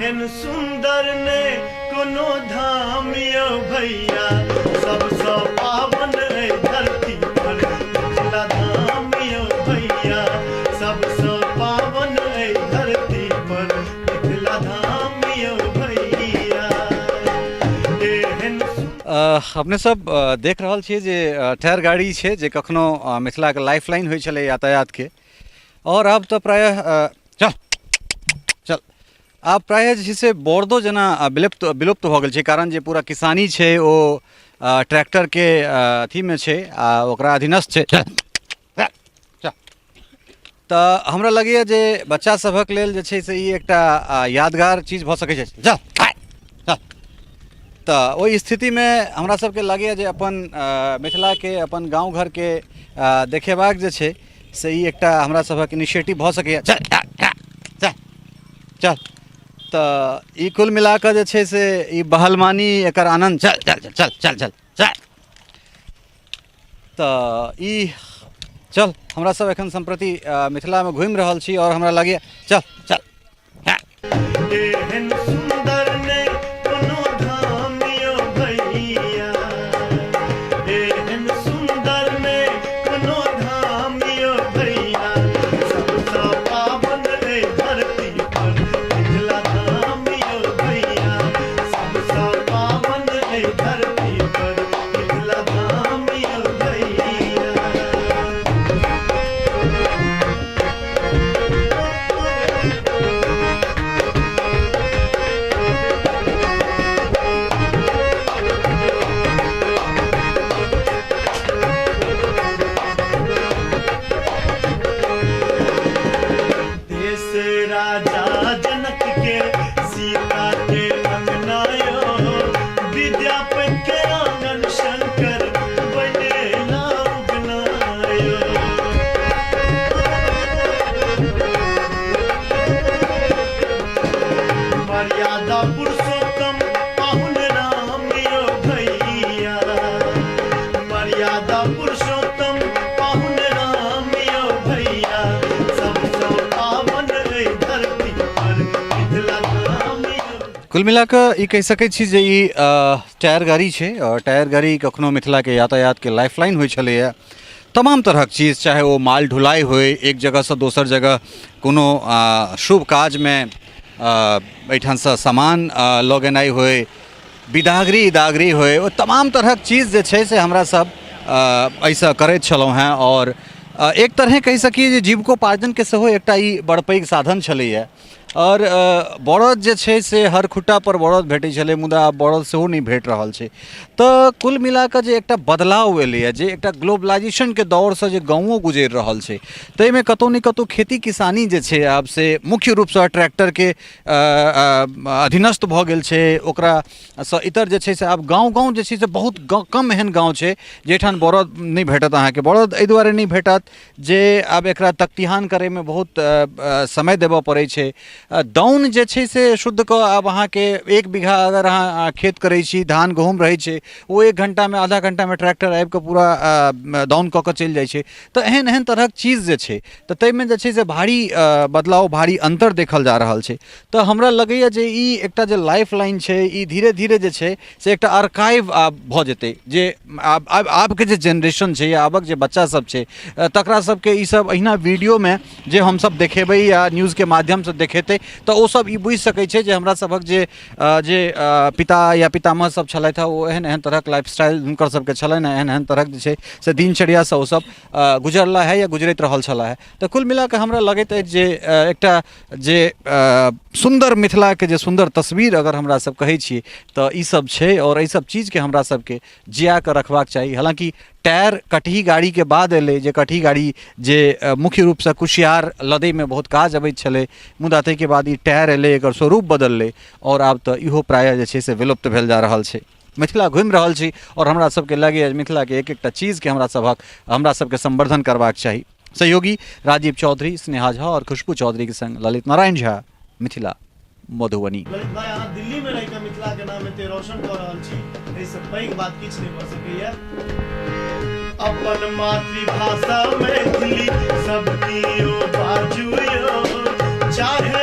एहन सुन्दर ने कोनो धाम यौ भैया, सबसँ पावन एहि धरती पर मिथिला धाम यौ भैया, सबसँ पावन एहि धरती पर मिथिला धाम यौ भैया। एहन अपने सब देख रहल छियै जे टायर गाड़ी छै जे कखनो मिथिलाके लाइफ लाइन होइ छलै यातायातके, आओर आब तऽ प्रायः चल चल आब प्रायः जे छै से बरदो जेना विलुप्त विलुप्त भऽ गेल छै, कारण जे पूरा किसानी छै ओ ट्रैक्टरके अथीमे छै आ ओकरा अधीनस्थ छै। तऽ हमरा लगैए जे बच्चा सभक लेल जे छै से ई एकटा यादगार चीज भऽ सकै छै। चल चल, तऽ ओहि स्थितिमे हमरा सबके लगैए जे अपन मिथिलाके अपन गाँव घरके देखेबाक जे छै से ई एकटा हमरा सभक इनिशिएटिव भऽ सकैए। चल चल चल, तऽ ई कुल मिलाकऽ जे छै से ई बहलमानी एकर आनन्द। चल चल चल चल चल चल चल, तऽ ई चल हमरा सब एखन सम्प्रति मिथिलामे घुमि रहल छी आओर हमरा लगैए चल चल। एहन सुन्दर ने कोनो धाम यौ भैया, एहन सुन्दर ने कोनो धाम यौ भैया, सबसँ पावन एहि धरती पर मिथिला धाम यौ भैया, सबसँ पावन एहि धरती पर मिथिला धाम यौ भैया। देश राजा जनक के सीता के अंगनायो, विद्यापति के आंगन शंकर बनेला उगनायो। मर्यादा पुरुषोत्तम पाहुन राम यो भैया, मर्यादा पुरुषोत्तम पाहुन राम यो भैया, सबसँ पावन एहि धरती पर मिथिला धाम यो। कुल मिला कऽ ई कहि सकै छी जे ई टायर गाड़ी छै आओर टायर गाड़ी कखनो मिथिलाके यातायातके लाइफ लाइन होइ छलैए। तमाम तरहक चीज, चाहे ओ माल ढुलाइ होइ एक जगहसँ दोसर जगह, कोनो शुभ काजमे एहिठामसँ सामान लऽ गेनाइ होइ, बिदागरी इदागरी होइ, ओ तमाम तरहक चीज जे छै से हमरा सब एहिसँ करैत छलहुँ हेँ। आओर एक तरहे कहि सकी जे जीविकोपार्जनके सेहो एकटा ई बड़ पैघ साधन छलैए। आओर बरद जे छै से हर खुट्टापर बरद भेटै छलै, मुदा आब बरद सेहो नहि भेट रहल छै। तऽ कुल मिलाकऽ जे एकटा बदलाव एलैए, जे एकटा ग्लोबलाइजेशनके दौरसँ जे गाँवो गुजरि रहल छै, ताहिमे कतहु ने कतहु खेती किसानी जे छै आब से मुख्य रूपसँ ट्रैक्टरके अधीनस्थ भऽ गेल छै। ओकरासँ इतर जे छै से आब गाँव गाँव जे छै से बहुत कम एहन गाँव छै जाहिठाम बरद नहि भेटत अहाँके। बरद एहि दुआरे नहि भेटत जे आब एकरा तकतिहान करैमे बहुत समय देबऽ पड़ै छै। दाउन जे छै से शुद्ध कऽ आब अहाँके एक बीघा अगर अहाँ खेत करै छी, धान गहूँम रहै छै, ओ एक घण्टामे आधा घण्टामे ट्रैक्टर आबि कऽ पूरा दाउन कऽ कऽ चलि जाइ छै। तऽ एहन एहन तरहक चीज जे छै तऽ ताहिमे जे छै से भारी बदलाव भारी अन्तर देखल जा रहल छै। तऽ हमरा लगैए जे ई एकटा जे लाइफ लाइन छै ई धीरे धीरे जे छै से एकटा आर्काइव आब भऽ जेतै, जे आब आब आबके जे जेनरेशन छै या आबक जे बच्चा सब छै तकरा सबके ई सब अहिना वीडियोमे जे हमसब देखेबै या न्यूजके माध्यमसँ देखेतै तऽ ओ सब ई बुझि सकै छै जे हमरा सभक जे जे पिता या पितामह सब छलथि हँ ओ एहन एहन तरहक लाइफ स्टाइल हुनकर सबके छलनि हँ, एहन एहन तरहक जे छै से दिनचर्यासँ ओ सब गुजरला है या गुजरैत रहल छलाह है। तऽ कुल मिलाकऽ हमरा लगैत अछि जे एकटा जे सुन्दर मिथिलाके जे सुन्दर तस्वीर अगर हमरा सब कहै छी तऽ ई सब छै आओर एहि सब चीजके हमरा सबके जिया कऽ रखबाक चाही। हालाँकि टायर कटही गाड़ीके बाद एलै, जे कटही गाड़ी जे मुख्य रूपसँ कुसियार लदैमे बहुत काज अबैत छलै, मुदा ताहिके बाद ई टायर एलै, एकर स्वरूप बदललै आओर आब तऽ इहो प्रायः जे छै से विलुप्त भेल जा रहल छै। मिथिला घुमि रहल छी आओर हमरा सबके लगैए जे मिथिलाके एक एकटा चीजके हमरा सबके संवर्धन करबाक चाही। सहयोगी राजीव चौधरी, स्नेहा झा और खुशबू चौधरी के संग ललित नारायण झा, मिथिला, मधुबनी। ललित भाई, अहाँ दिल्ली में रहि कऽ मिथिला के नाम एते रोशन कऽ रहल छी, एहिसँ पैघ बात किछु नहि भऽ सकैया। अपन मातृभाषा मैथिली सब कियो बाजू यौ, चाहे